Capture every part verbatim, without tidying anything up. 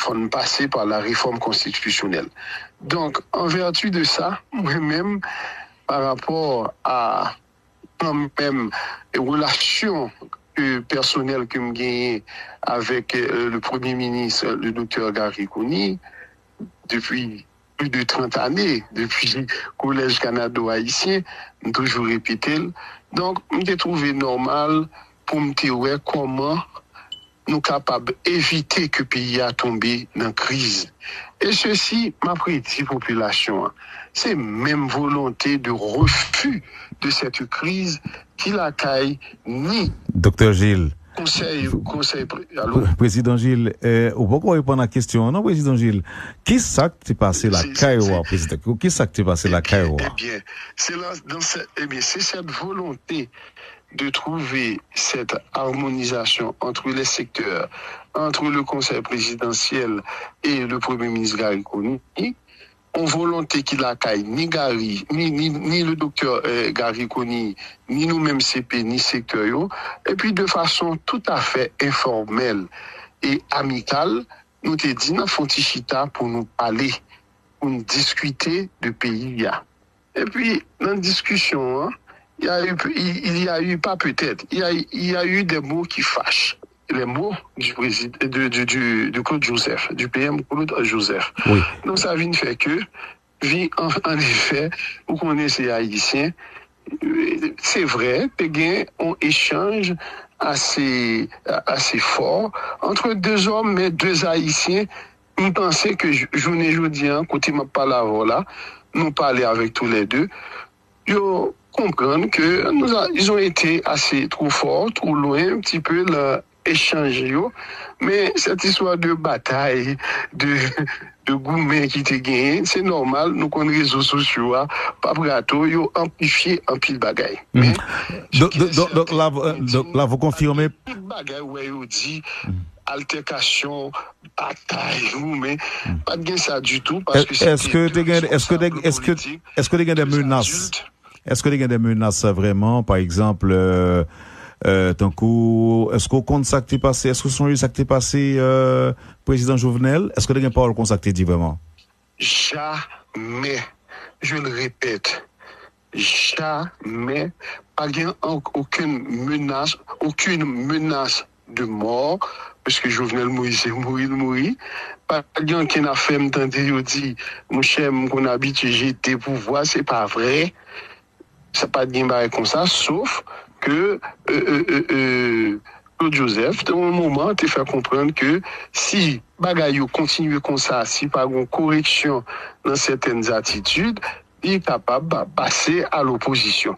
konn pase pa la réforme constitutionnelle. Donk, an vèti de sa, mwen menm, pa rapò a kanmenm relasyon ke pèsonèl ke m genyen avèk euh, le premye minis, le doktè Garry Conille, depi plis de trant ane, depi Kolèj Kanado Ayisyen, m toujou repete l. Donk, m te twouve nòmal pou m te wè kòman nou kapab evite ke peyi a tonbe nan kriz. E sesi, m ap redi popilasyon an, se menm volonte de refi de cette crise ki lakay ni Doktè Gilles, konsèy, konsèy, alo? Prezidan Gilles, eh, ou poko reponn a kesyon an, non, Prezidan Gilles. Kisa k te pase lakay ou a, Prezidan? Kisa k te pase lakay ou a? Ebyen, se la, dans, ebyen, c'est cette volonté de trouver cette harmonisation entre les secteurs, entre le Conseil présidentiel et le Premier ministre Garry Conille, yon volonte ki lakay ni Garry, ni, ni, ni le doktè eh, Garry Conille, ni nou menm C P, ni sektè yo, epi de fason toutafè enfòmèl e amikal, nou te di n ap fè yon ti chita pou nou pale, pou n diskite de peyi a. Epi, nan diskisyon an, il y a eu, il y a eu pas peut-être, il y a, il y a eu des mots qui fâchent. Les mots du président, de, de, du, de Claude Joseph, du P M Claude Joseph. Oui. Donk, sa vin fè ke, vi, an, an efè, ou konnen se Ayisyen, se vre, te gen yon echanj ase, ase fò entre deux hommes, mais deux Haïtiens M panse ke jounen jodi a, kote m ap pale avè w la, nou pale avèk toulède, yo konprann ke nous a, ils ont été assez trop forts, trop loin, un petit peu nan echanj yo, men cette histoire de batay, de, de goumen ki te genyen, se nòmal, nou konn rezo sosyo a, pa prato, yo anplifye anpil bagay. Men, Donk, donk, donk, la, donk, la, vous confirmez. Tout bagay, wè, yo di, altèkasyon, batay, goumen. Pa t gen sa ditou, paske se te de responsab politik. Èske te gen de menas? Èske te gen de menas vrèman, pa egzanp, euh, euh, tankou, èske w konn sa k te pase, èske w sonje sa k te pase euh, prezidan Jovenel? Èske te gen pawòl konsa k te di vrèman? Jamais, je le répète, jamais, pa gen an- okenn menas, okenn menas de mò, paske Jovenel Moïse se mouri l mouri. Pa gen okenn afè m tande yo di, monchè, m konn abitye jete pouvwa, se pa vre. Sa pa t gen bagay konsa, sof ke euh, euh, euh, euh, Claude Joseph, te yon moman, te fè konprann ke si bagay yo kontinye konsa, si pa gen koreksyon nan sètèn atitid, li kapab pase a lopozisyon.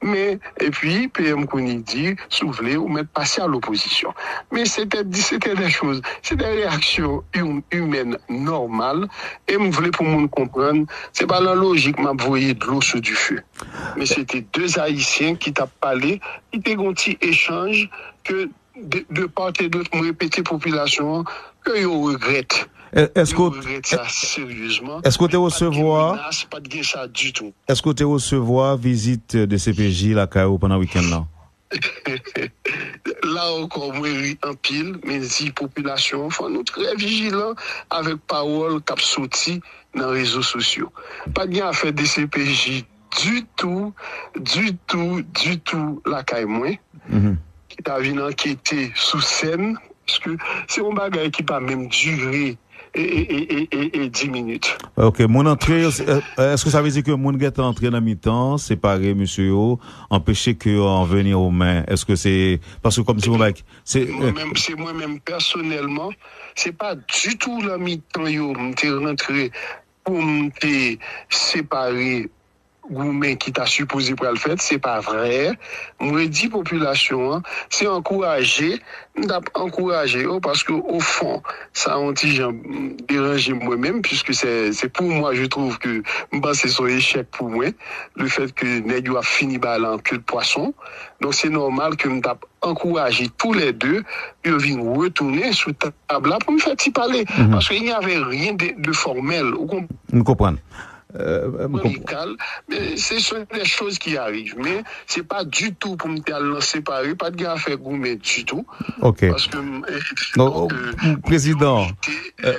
Men, epi, P M Conille di, si w vle, ou mèt pase a lopozisyon. Men se te, se te de choz, se de reyaksyon im- imèn nòmal, e m vle pou moun konprann, se pa nan lojik m ap voye dlo sou dife. Men se te de Ayisyen ki t ap pale, ki te gen yon ti echanj ke de, de part et d'autre, m repete popilasyon an ke yo regrèt. Yo regrèt sa seryezman. Èske w te resevwa, pa t gen sa ditou. Èske w te resevwa vizit de C P J lakay ou pandan wikenn nan? La ankò, mwen ri anpil, men di popilasyon an, fò nou trè vijilan avèk pawòl k ap soti nan rezo sosyo. Pa t gen afè de C P J ditou, ditou, ditou lakay mwen, ki ta vin ankete sou sèn, paske se yon bagay ki pa menm dire e, e, e, e, e, e dis minit. Ok, moun antre, èske sa vle di ke moun gentan antre nan mitan, separe mesye yo, anpeche ke yo an veni o men? Èske se, paske kòm si moun bay, se, Mwen menm, se mwen menm pèsonèlman, se pa ditou nan mitan yo m te rantre pou m te separe goumen ki ta sipoze pral fèt, se pa vrè. Mwen di popilasyon an, se ankouraje, m t ap ankouraje yo, paske ofon, sa yon ti jan deranje mwen menm, puisque c'est, c'est pour moi, je trouve que m panse se yon echèk pou mwen, le fait que nèg yo ap fini bagay la an ke de pwason. Donk se nòmal ke m t ap ankouraje toulède yo vin retounen sou tab la pou n fè ti pale. Paske il n'y avait rien de, de formel. Ou konprann? M konprann. Mwen li kal, men se sont des choses qui arrivent, men se pa ditou pou m te al nan separe, pa t gen afè goumen ditou. Ok. Paske m Donk, prezidan,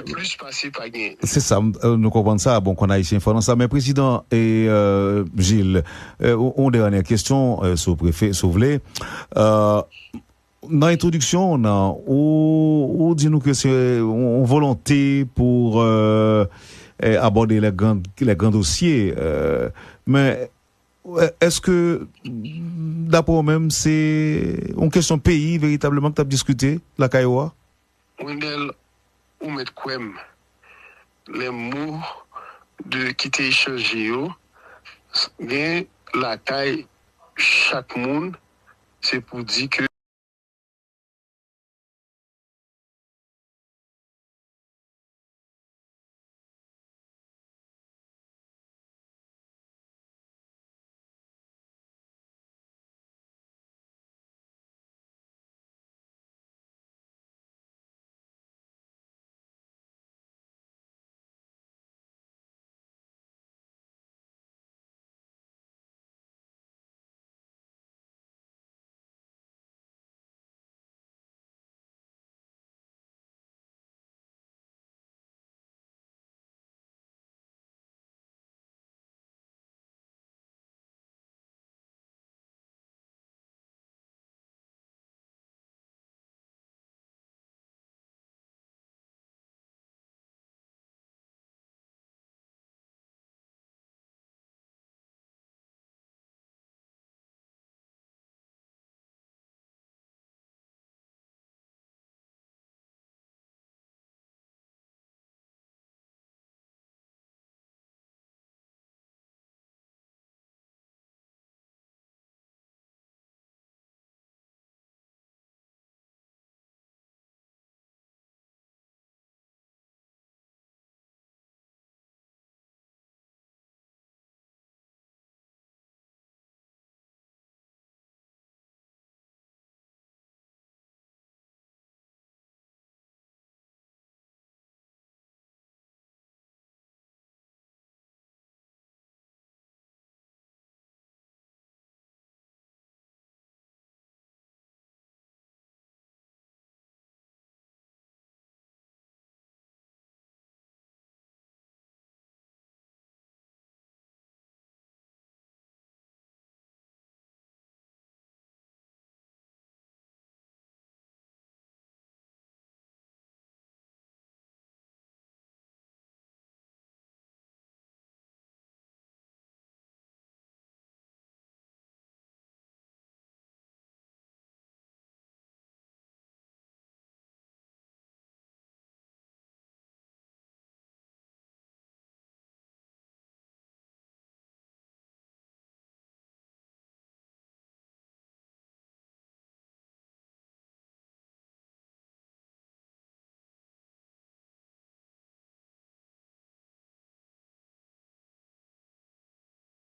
plis pase pa gen. Se sa, nou konprann sa, bon, konn Ayisyen fò nan sa, men prezidan e Gilles, yon dènyè kesyon sou prefe, si w vle. Nan entwodiksyon w nan, ou, ou di nou ke se yon volonte pou abòde les grands, les grands dossiers. Men, èske, daprè w menm, se yon kesyon peyi veritableman k t ap diskite lakay ou a? Wendèl, ou mèt kwè m, lè mo de ki te echanje yo, gen lakay chak moun, se pou di ke